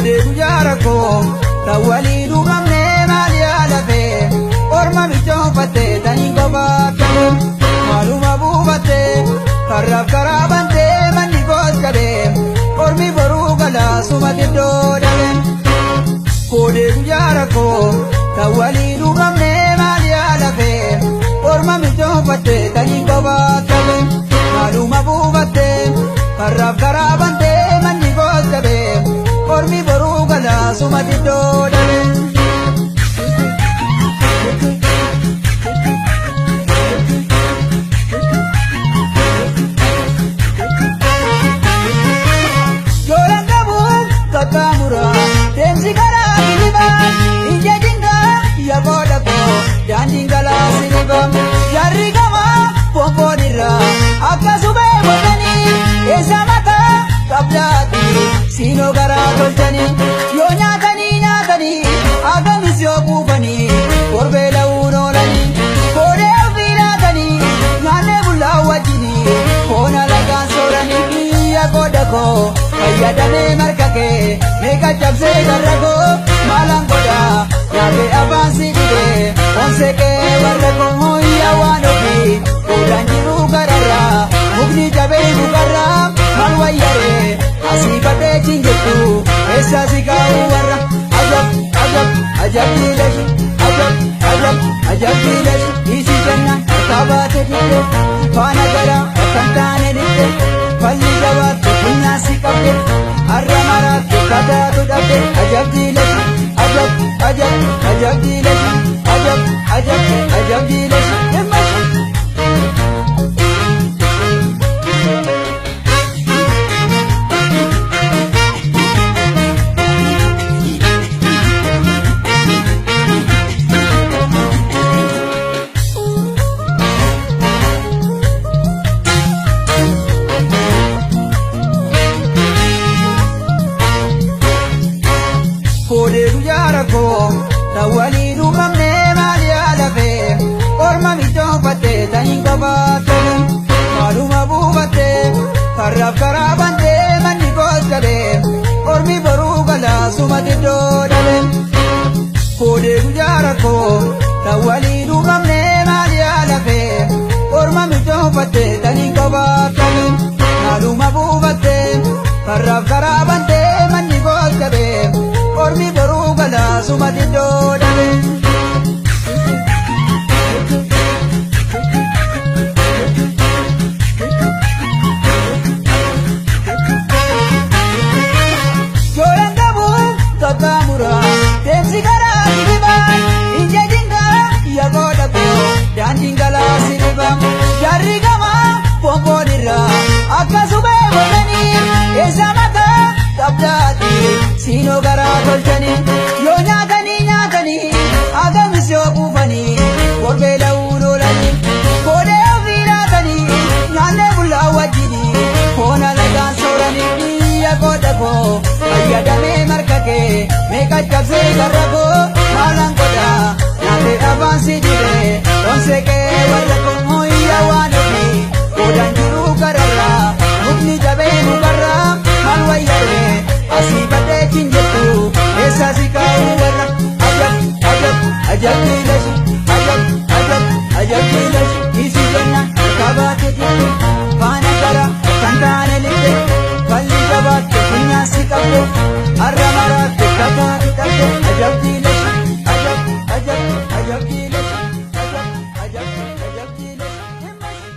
Koodee guyyaa rakkoo tan walii dhugamnee maal yaalafe orma michoonfattee taniin kophaatti maaluma buufattee karraaf karaa bantee manni koos qabee ormi boruu galaa sumatti iddoo dhabe. Koodee guyyaa rakkoo tan walii dhugamnee maal yaalafe orma michoonfattee taniin kophaatti maaluma buufattee karraaf karaa bantee manni koos qabee ormi boruu galaa sumatti iddoo dhabe. Joolaan qabu qaxxaamura deemsi karaa kilibaa ija jingaa yakoo dhaqoo daandiin galaa siriba jarri gama pompoon irraa akka suphee godhanii eessa mataa qabdaati siinoo garaa tolchanii yoo nyaatanii nyaatanii agamis yoo quufanii korbee la'uun oolanii koodee ofii laatanii nyaannee bullaa wajjinii foon alagaan sooranii biyya qooda koo fayyadamee marga kee meeqa cabsee garra koo maalaan godhaa nyaatee afaan si dhibee onsee kee warra koo hooyyaa waan ofii qoodaan jiru gararraa mukni jabee mukarraa maal wayyaree asii badhee chinjirtu eessa si kaa'u warra ajab ajab ajab diilashi ajab ajab ajab diilashi dhiisii jennaan harkaa baate didde faana gara akka hin taane didde falli jabaatte funyaan si qabde har'a maraatte kataatu dhabde ajab diilashi ajab ajab ajab diilashi ajab ajab ajab diilashi dhimmashi. Koodee guyyaa rakkoo tan walii dhugamnee maal yaalafe orma michoonfattee taniin kophaatti maaluma buufattee karraaf karaa bantee manni koos qabee ormi boruu galaa sumatti iddoo dhabe. Koodee guyyaa rakkoo tan walii dhugamnee maal yaalafe orma michoonfattee taniin kophaatti maaluma buufattee karraaf karaa bantee manni koos qabee ormi boruu galaa sumatti iddoo dhabe. Joolaan qabu qaxxaamura deemsi karaa kilibaa ija jingaa yakoo dhaqoo daandiin galaa siriba jarri gama pompoon irraa akka suphee godhanii eessa mataa qabdaati siinoo garaa tolchanii yoo nyaatanii nyaatanii agamis yoo quufanii korbee la'uun oolanii koodee ofii laatanii nyaannee bullaa wajjinii foon alagaan sooranii biyya qooda koo fayyadamee marga kee meeqa cabsee garra koo maalaan godhaa nyaatee afaan si dhibee onsee kee warra koo hooyyaa waan ofii qoodaan jiru gararraa mukni jabee mukarraa maal wayyaree asii badhee chinjirtu eessa si kaa'u warra ajab ajab ajab diilashi ajab ajab ajab diilashi dhiisii jennaan harkaa baate didde faana gara kan taane lixxe falli jabaatte funyaan si qabde har'a maraatte kataatu dhabde ajab diilashi ajab ajab ajab diilashi ajab ajab ajab diilashi dhimmashi.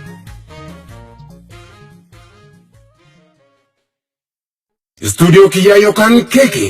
Istuudiyoo kiyyaa yookaan keekee.